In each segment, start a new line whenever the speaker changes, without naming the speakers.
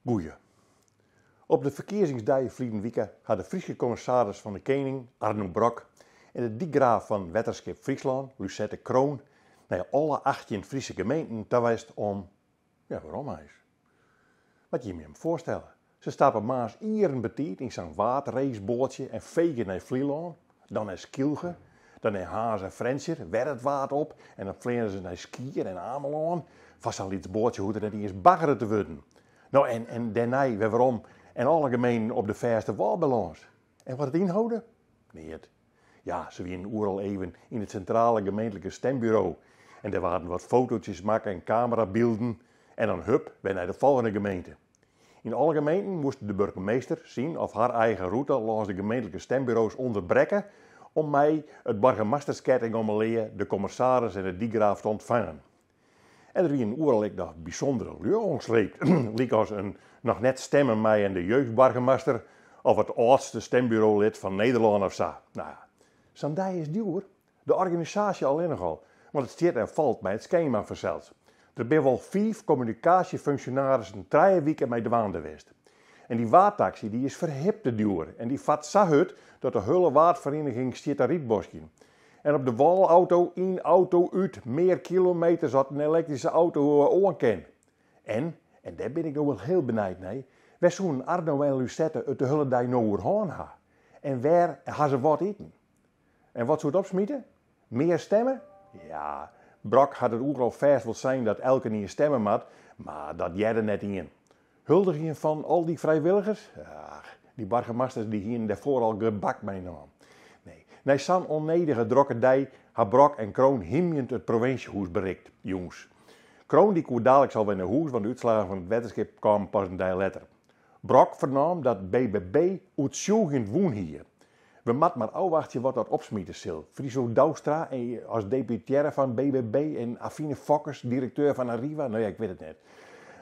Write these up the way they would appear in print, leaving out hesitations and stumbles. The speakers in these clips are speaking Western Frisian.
Goeie. Op de ferkiezingsdei ferliden wike ha de Fryske kommissaris fan de Kening, Arno Brok, en de dykgraaf fan Wetterskip Fryslân, Lucette Kroon, nei alle 18 Fryske gemeenten ta west om, ja wêrom eins? Moat jim jim foarstelle, se stappe moarns ieren betiid yn sa'n waadraceboatsje en fege nei Flylân, dan nei Skylge, dan nei Harns en Frjentsjer, wer it Waad op en dan fleane se nei Skier en Amelân. Foar sa'n lyts boatsje hoecht der net iens baggere te wurden. No en, en dêrnei wer werom en alle gemeenten op de fêste wâl bylâns. En wat it ynholde? Neat. Ja, se wienen oeral even yn it sintrale gemeentlike stemburo en dêr waarden wat fotootjes makke en kamerabylden en dan hup, wer nei de folgjende gemeente. Yn alle gemeenten moast de burgemeester syn of har eigen rûte lâns de gemeentlike stemburo's ûnderbrekke om mei it boargemastersketting om 'e lea de kommissaris en de dykgraaf te ûntfangen. En der wienen oeral ek noch bysûndere lju oansleept, lykas in noch net stemme meiende jeugdboargemaster of it âldste stemburolid fan Nederlân of sa. No ja, sa'n dei is djoer. De organisaasje allinnich al, want it stiet en falt mei it skema fansels. Der binne wol fiif kommunikaasjefunksjonarissen trije wike mei dwaande west. En dy waadtaksy dy is ferhipte djoer en dy fart sa hurd dat de hiele waadferieniging stiet te rydboskjen. En op de wâlauto yn, auto út, mear kilometers as in elektryske auto oan kin. En, en dêr bin ik no wol hiel benijd nei, wêr soenen Arno en Lucette it de hiele dei no oer hân ha? En wêr ha se wat iten? En wat soe it opsmite? Mear stemmen? Ja, Brok hat it oeral fêst wol sein dat elkenien stemme moat, mar dat hearde net ien. Huldigjen fan al dy frijwilligers? Ach, dy boargemasters dy hienen dêrfoar al gebak meinaam. Nee, nei sa'n onnedige drokke dei ha Brok en Kroon hymjend it provinsjehûs berikt, jûns. Kroon dy koe daliks al wer nei hûs, want de útslaggen fan it wetterskip kamen pas in dei letter. Brok fernaam dat BBB oertsjûgjend wûn hie. We moat mar ôfwachtsje wat dat opsmite sil. Friso Douwstra as deputearre fan BBB en Avine Fokkens, direkteur fan Arriva, no ja, ik wit it net.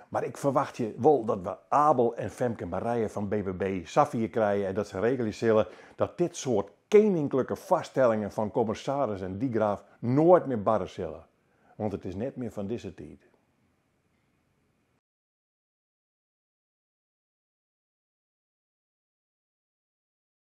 Mar ik ferwachtsje wol dat we Abel en Femke Marije fan BBB safier krije en dat se regelje sille dat dit soart keninklike foarstellingen fan kommissaris en dykgraaf noait mear barre sille. Want it is net mear fan dizze tiid.